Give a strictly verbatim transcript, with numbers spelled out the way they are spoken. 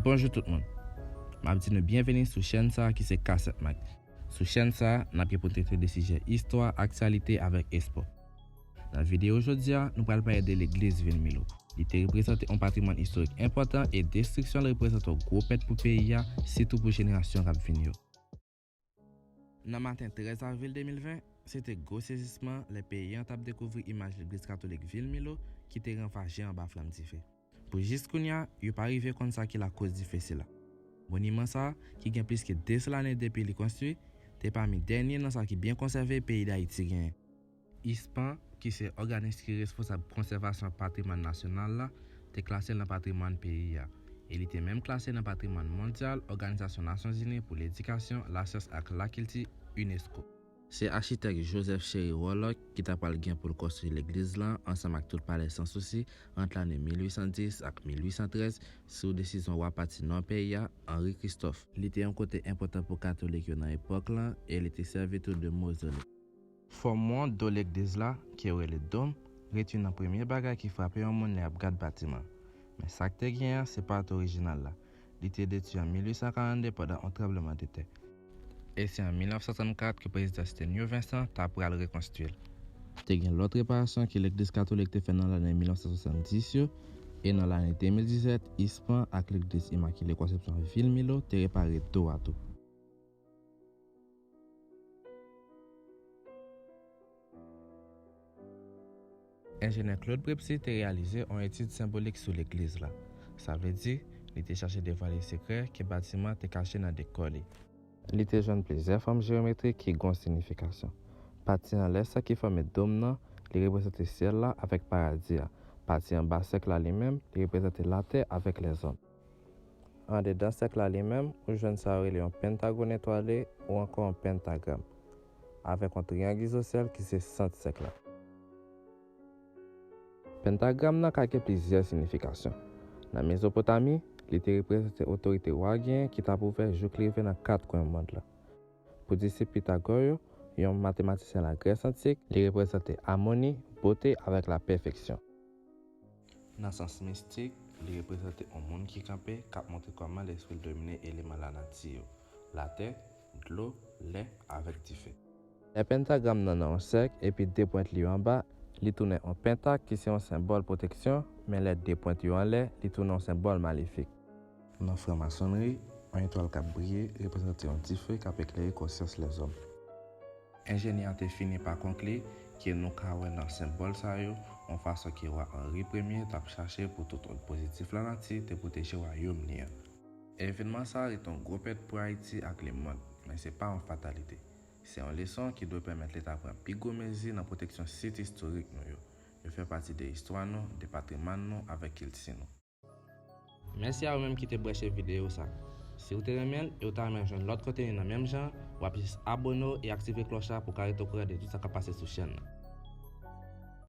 Bonjou tout moun. M ap di nou byenveni sou chèn sa a ki se Kasèt Mag. Sou chèn sa a, n ap gen pou n trete de sijè istwa, aktyalite avèk espò. Nan videyo jodi a, nou pral pale de legliz vil Milo. Li te reprezante yon patrimwàn istorik enpòtan e destriksyon l reprezante yon gwo pèt pou peyi a, sitou pou jenerasyon k ap vini yo. Nan maten trèz avril de mil ven, se te gwo sezisman lè peyi an t ap dekouvri imaj legliz katolik vil Milo ki te ravaje anba flanm dife. Pou jis kounye a, yo pa rive konn sa ki lakoz dife sila. Moniman sa a, ki gen plis ke de san lane depi li konstwi, te pami dènye nan sa ki byen konsève peyi Dayiti genyen. ISPAN, ki se òganis ki responsab konsèvasyon patrimwàn nasyonal la, te klase l nan patrimwàn peyi a, e li te menm klase nan patrimwàn mondyal Òganizasyon Nasyonzini pou Ledikasyon, Lasyans ak Lakilti, UNESCO. Se achitèk Joseph Chéry Rollock ki ta pral gen pou l konstwi legliz lan ansanm ak tout palè Sansousi ant lane mil uit san dis ak mil uit san trèz sou desizyon wa pati nò peyi a, Henri Christophe. Li te yon kote enpòtan pou katolik yo nan epòk lan e li te sèvi tou de mozole. Fòm won do legliz la, ke yo rele dòm, ret youn nan premye bagay ki frape yon moun lè y ap gad batiman. Men sa k te gen an, se pa t orijinal la. Li te detwi an mil uit san karannde pandan yon tranblemanntè. E se an mil nèf san swasannkat ke prezidan Stenio Vincent ta pral rekonstwi l. Te gen lòt reparasyon ke legliz katolik te fè nan lane mil nèf san swasanndis yo, e nan lane de mil disèt, ISPAN ak legliz Imakile Konsepsyon vil Milo te repare do a tou. Enjenyè Claude Prepsy te reyalize yon etid senbolik sou legliz la. Sa vle di, li te chache devwale sekrè ke batiman te kache nan dekò li. Li te jwenn plizyè fòm jeyometrik ki gen yon siyifikasyon. Pati anlè sèk ki fòme dòm nan, li reprezante syèl la avèk paradi a. Pati anba sèk la li menm, li reprezante latè avèk lèzòm. Andedan sèk la li menm, ou jwenn sa yo rele yon pentagòn etwale ou ankò yon pentagram, avèk yon triyang izosyèl ki se sant sèk la. Pentagram nan ka gen plizyè siyifikasyon. Nan Mezopotami, li te reprezante otorite wa genyen ki t ap ouvè jouk rive nan kat kwen mond lan. Pou disip Pitagò yo, yon matematisyen Lagrès antik, li reprezante amoni, bote avèk lapèfeksyon. Nan sans mistik, li reprezante yon moun ki kanpe, k ap montre kòman lespri l domine eleman lanati yo, latè, dlo, lè, avèk dife. Lè pentagram nan nan yon sèk epi de pwent li yo anba, li tounen yon pentak ki se yon senbòl pwoteksyon, men lè de pwent yo anlè, li tounen yon senbòl malefik. Nan franmasonri, yon etwal k ap briye reprezante yon dife k ap eklere konsyans lèzòm. Enjenyè an te fini pa konkli ke nou ka wè nan senbòl sa yo yon fason ke wa Henri premye t ap chache pou tout òd pozitif lanati te pwoteje wayòm li an. Evènman sa a rete yon gwo pèt pou Ayiti ak lemonn, men se pa yon fatalite. Se yon leson ki dwe pèmèt Leta pran pi gwo mezi nan pwoteksyon sit istorik nou yo. Yo fè pati de istwa nou, de patrimwàn nou avèk kilti nou. Mèsi a ou menm ki te branche videyo sa. Si w te renmen l e w ta renmen jwenn lòt konteni nan menm jan, w ap jis abone w e aktive klòch la pou w ka rete okouran de tout sa k ap pase sou chèn nan.